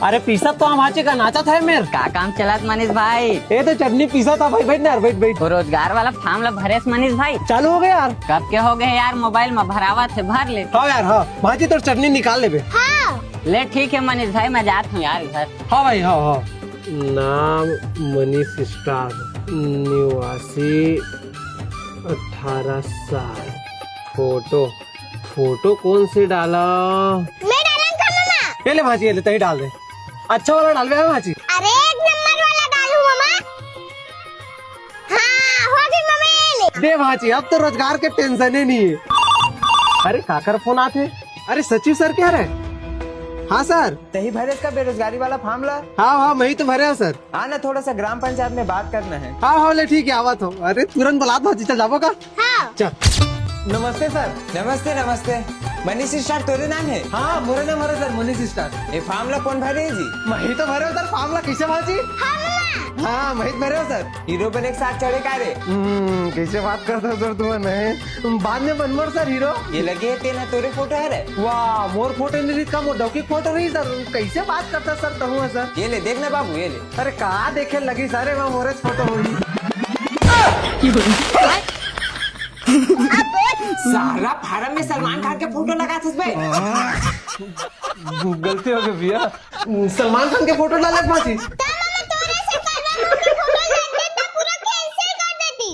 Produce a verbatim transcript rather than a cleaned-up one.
अरे पीसत तो हम आचे का नाचत है मेर। का काम चलत मनीष भाई? ए तो चटनी पीसत था भाई, बैठ ना यार, बैठ बैठ। वो रोजगार वाला फॉर्म ला भरेस मनीष भाई? चालू हो गया यार। कब के हो गए यार, मोबाइल में भरावत है, भर ले। हाँ यार हाँ, भाजी तोर चटनी निकाल लेबे। हाँ। ले ठीक है मनीष भाई, मैं जात हूँ यार घर। हाँ भाई हाँ हाँ। नाम मनीष स्टार, निवासी अठारह साल। फोटो, फोटो कौन से डाला? मैं डालन का मामा। ये ले भाजी, ये ले, तही डाल दे। अच्छा वाला डालबे भाजी। अरे एक नंबर वाला डालू मामा। हाँ, हो गई मामा, ये ले। दे भाजी, अब तो रोजगार के टेंशन ही नहीं है। अरे काकर फोन आते? अरे सचिव सर क्या रे? हाँ सर। तही भरे इसका बेरोजगारी वाला फॉर्म ला? हाँ हाँ, मैं ही तो भरे हूँ सर। हाँ ना, थोड़ा सा ग्राम पंचायत में बात करना है। हाँ हाँ, ले ठीक है, आवत हो। अरे तुरंत बुलात भाजी, चल जाबो का? हाँ। चल। नमस्ते सर। नमस्ते नमस्ते। मनीष स्टार तोरे नाम है? हाँ, मोरे नाम हरे सर, मनीष स्टार। ये फॉर्म ला कौन भरे जी? मैं ही तो भरे हूँ सर, फॉर्म ला कैसे भाजी? हाँ मामा। हाँ, मैं ही तो भरे हूँ सर। हीरो बने के साथ चढ़े का रे? हम्म, कैसे बात करता हो सर तुम, नहीं? बाद में बनमोर सर हीरो। ये लगे है तेना तोरे फोटो है रे? वाह, मोर फोटो नहीं रही का, मोर डौकी फोटो रही सर। कैसे बात करता सर तहु सर? ये ले, देख ना बाबू, ये ले। अरे का देखे लगी सारे, वहाँ मोरे फोटो होगी। सारा फार्म में सलमान खान के फोटो लगा थस बे। गलती हो गई भैया, सलमान खान के फोटो डाले भाजी। तब मैं तोरे से करवा के फोटो लग देता, पूरा कैंसिल कर देती।